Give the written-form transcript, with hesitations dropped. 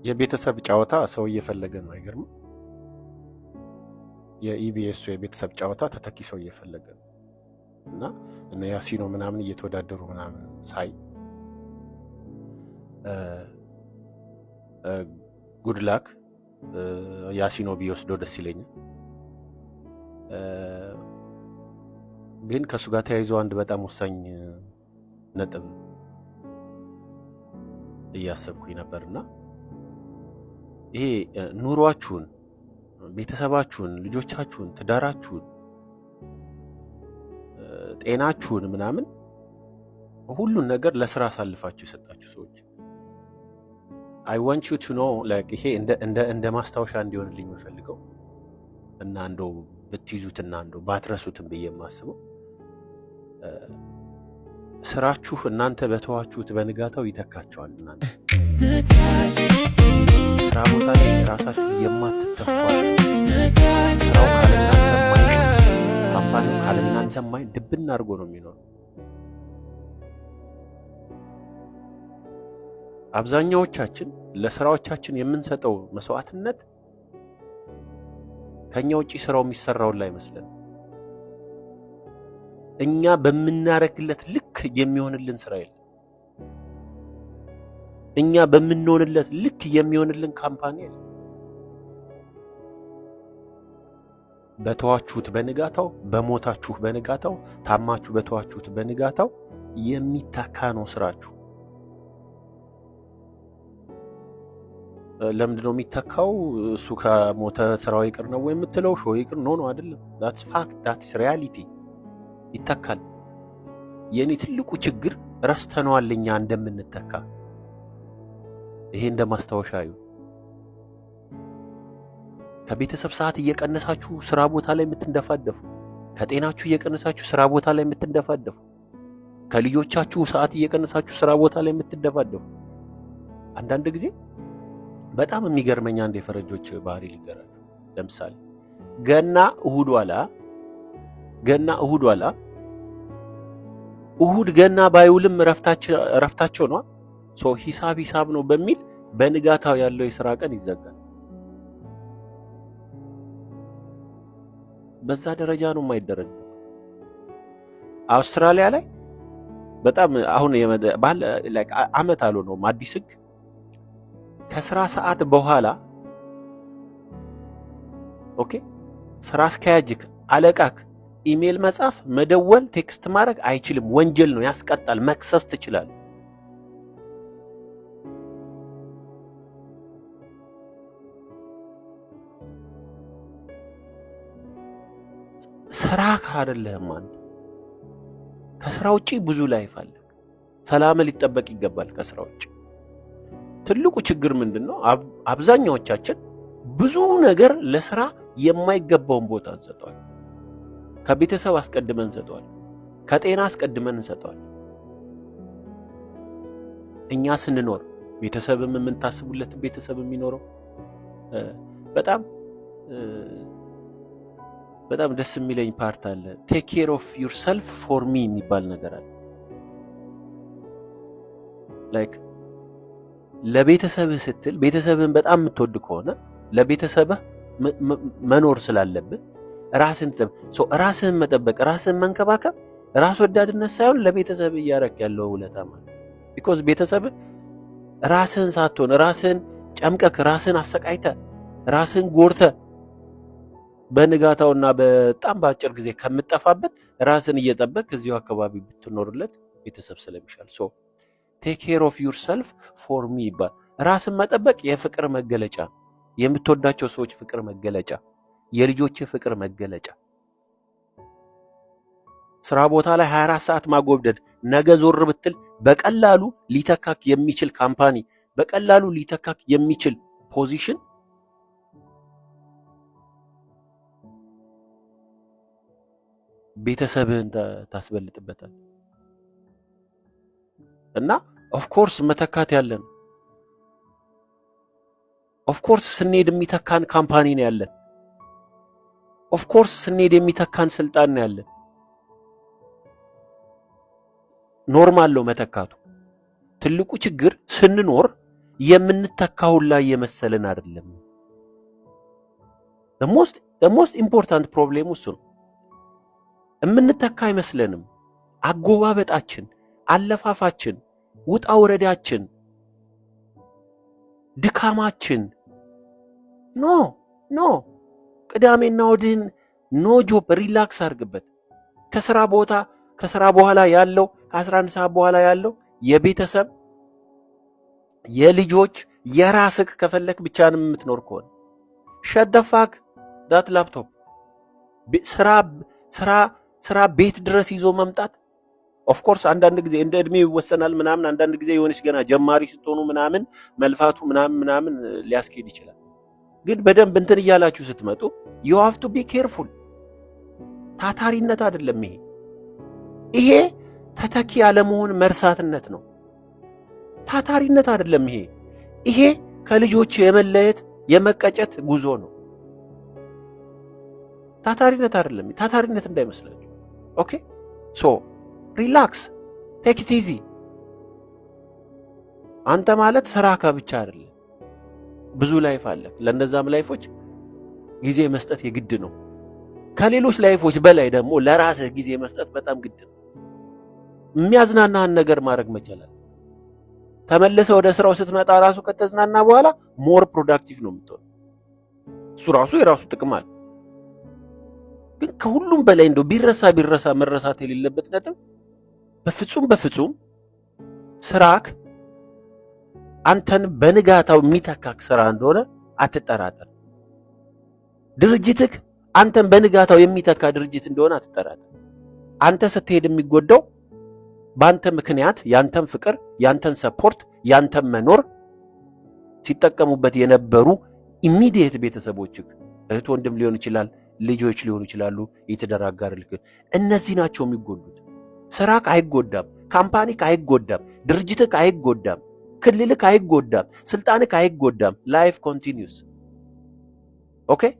የቤተሰብ ጨዋታ ሰው እየፈለገ ነው። አይገርምም? የኢቢኤሱ የቤተሰብ ጨዋታ ተተኪ ሰው እየፈለገ ነው። እና እነ ያሲኖ ምናምን እየተወዳደሩ ምናምን ሳይ good luck፣ ያሲኖ ቢወስደው ደስ ይለኛል። ግን ከእሱ ጋር ተያይዞ አንድ በጣም ወሳኝ ነጥብ እያሰብኩኝ ነበር። እና ይሄ ኑሯችሁን፣ ቤተሰባችሁን፣ ልጆቻችሁን፣ ትዳራችሁን፣ ጤናችሁን ምናምን ሁሉን ነገር ለስራ አሳልፋችሁ የሰጣችሁ ሰዎች፣ I want you to know፣ ይሄ እንደ ማስታወሻ እንዲሆንልኝ የምፈልገው እና እንደው ብትይዙትና እንደው ባትረሱትም ብዬ የማስበው፣ ስራችሁ እናንተ በተዋችሁት በንጋታው ይተካቸዋል። እናንተ ስራ ቦታ ላይ ራሳችሁ የማትተኳል፣ ስራው ካለእናንተ ማይ፣ company ው ካለእናንተ ማይ ድብና አድርጎ ነው የሚኖረው። አብዛኛዎቻችን ለስራዎቻችን የምንሰጠው መስዋዕትነት ከኛ ውጪ ስራው የሚሰራውን ላይ አይመስለንም። እኛ በምናረግለት ልክ የሚሆንልን ስራ የለም። እኛ በምንሆንለት ልክ የሚሆንልን company የለም። በተዋችሁት በንጋታው፣ በሞታችሁ በንጋታው፣ ታማችሁ በተዋችሁት በንጋታው የሚተካ ነው ስራችሁ። ለምንድን ነው የሚተካው? እሱ ከሞተ ስራው ይቅር ነው ወይ የምትለው? Show ይቅር? No, no፣ አይደለም። That's fact, that's reality። ይተካል። የእኔ ትልቁ ችግር ረስተነዋል እኛ እንደምንተካ። ይሄ እንደ ማስታወሻ እዩ። ከቤተሰብ ሰዓት እየቀነሳችሁ ስራ ቦታ ላይ የምትንደፋደፉ፣ ከጤናችሁ እየቀነሳችሁ ስራ ቦታ ላይ የምትንደፋደፉ፣ ከልጆቻችሁ ሰዓት እየቀነሳችሁ ስራ ቦታ ላይ የምትንደፋደፉ። አንዳንድ ጊዜ በጣም የሚገርመኝ አንድ የፈረንጆች ባህሪ ልንገራችሁ። ለምሳሌ ገና እሁድ ዋላ፣ ገና እሁድ ዋላ፣ እሁድ ገና ባይውልም እረፍታቸው ነው። So ሂሳብ ሂሳብ ነው በሚል በንጋታው ያለው የስራ ቀን ይዘጋል። በዛ ደረጃ ነው የማይደረግ። አውስትራሊያ ላይ በጣም አሁን አመት አልሆነውም አዲስ ህግ፣ ከስራ ሰዓት በኋላ፣ okay፣ ስራ አስኪያጅክ፣ አለቃክ ኢሜል መጻፍ፣ መደወል፣ text ማድረግ አይችልም። ወንጀል ነው፣ ያስቀጣል፣ መክሰስ ትችላለህ። ስራ አይደለህም አንተ። ከስራ ውጪ ብዙ life አለ። ሰላም ሊጠበቅ ይገባል። ከስራ ውጪ ትልቁ ችግር ምንድን ነው? አብዛኛዎቻችን ብዙ ነገር ለስራ የማይገባውን ቦታ እንሰጠዋል። ከቤተሰብ አስቀድመን እንሰጠዋል። ከጤና አስቀድመን እንሰጠዋል። እኛ ስንኖር ቤተሰብም የምንታስቡለት ቤተሰብ የሚኖረው፣ በጣም በጣም ደስ የሚለኝ part አለ። "Take care of yourself for me" የሚባል ነገር አለ። Like ለቤተሰብህ ስትል፣ ቤተሰብህን በጣም የምትወድ ከሆነ ለቤተሰብህ መኖር ስላለብህ ራስህን፣ ራስህን መጠበቅ፣ ራስህን መንከባከብ ራስ ወዳድነት ሳይሆን ለቤተሰብ እያረክ ያለው ውለታ ማለት፣ because ቤተሰብህ ራስህን ሳትሆን፣ ራስህን ጨምቀክ፣ ራስህን አሰቃይተህ፣ ራስህን ጎድተህ በንጋታውና በጣም በአጭር ጊዜ ከምጠፋበት ራስን እየጠበቅ እዚሁ አካባቢ ብትኖርለት ቤተሰብ ስለሚሻል፣ so "take care of yourself for me" ይባል። ራስን መጠበቅ የፍቅር መገለጫ፣ የምትወዳቸው ሰዎች ፍቅር መገለጫ፣ የልጆች ፍቅር መገለጫ። ስራ ቦታ ላይ 24 ሰዓት ማጎብደድ፣ ነገ ዞር ብትል በቀላሉ ሊተካክ የሚችል company፣ በቀላሉ ሊተካክ የሚችል position ቤተሰብህን ታስበልጥበታል። እና of course መተካት ያለን፣ of course ስንሄድ የሚተካን company ነው ያለን። Of course ስንሄድ የሚተካን ስልጣን ነው ያለን። Normal ነው መተካቱ። ትልቁ ችግር ስንኖር የምንተካውን ላይ የመሰለን አይደለም። Most important problem እሱ ነው። የምንተካ አይመስለንም። አጎባበጣችን፣ አለፋፋችን፣ ውጣ ውረዳችን፣ ድካማችን፣ no፣ ቅዳሜና እሑድህን no job፣ relax አድርግበት። ከስራ ቦታ ከስራ በኋላ ያለው፣ ከ11 ሰዓት በኋላ ያለው የቤተሰብ፣ የልጆች፣ የራስህ፣ ከፈለክ ብቻህንም የምትኖር ከሆነ shut the fuck that laptop። ስራ ቤት ድረስ ይዞ መምጣት፣ of course አንዳንድ ጊዜ እንደ እድሜ ይወሰናል ምናምን። አንዳንድ ጊዜ የሆነች ገና ጀማሪ ስትሆኑ ምናምን መልፋቱ ምናምን ምናምን ሊያስኬድ ይችላል። ግን በደንብ እንትን እያላችሁ ስትመጡ you have to be careful። ታታሪነት አይደለም ይሄ። ይሄ ተተኪ ያለመሆን መርሳትነት ነው። ታታሪነት አይደለም ይሄ። ይሄ ከልጆች የመለየት፣ የመቀጨት ጉዞ ነው። ታታሪነት አይደለም። ታታሪነት እንዳይመስላችሁ። Okay, so relax, take it easy። አንተ ማለት ስራ ብቻ አይደለም፣ ብዙ life አለ። ለእነዛም life ኦች ጊዜ መስጠት የግድ ነው። ከሌሎች life ኦች በላይ ደግሞ ለራስህ ጊዜ መስጠት በጣም ግድ ነው። የሚያዝናናህን ነገር ማድረግ መቻል አለብህ። ተመልሰህ ወደ ስራው ስትመጣ ራሱ ከተዝናና በኋላ more productive ነው የምትሆነው። እሱ ራሱ የራሱ ጥቅም አለ። ግን ከሁሉም በላይ እንደው ቢረሳ ቢረሳ መረሳት የሌለበት ነጥብ፣ በፍጹም በፍጹም ስራክ አንተን በንጋታው የሚተካክ ስራ እንደሆነ አትጠራጠር። ድርጅትክ አንተን በንጋታው የሚተካ ድርጅት እንደሆነ አትጠራጠር። አንተ ስትሄድ የሚጎዳው በአንተ ምክንያት ያንተን ፍቅር፣ ያንተን support፣ ያንተን መኖር ሲጠቀሙበት የነበሩ immediate ቤተሰቦችህ፣ እህት ወንድም ሊሆን ይችላል፣ ልጆች ሊሆኑ ይችላሉ፣ የትዳር አጋር ልክ እነዚህ ናቸው የሚጎዱት። ስራክ አይጎዳም፣ company ክ አይጎዳም፣ ድርጅትክ አይጎዳም፣ ክልልክ አይጎዳም፣ ስልጣንክ አይጎዳም። Life continues, okay።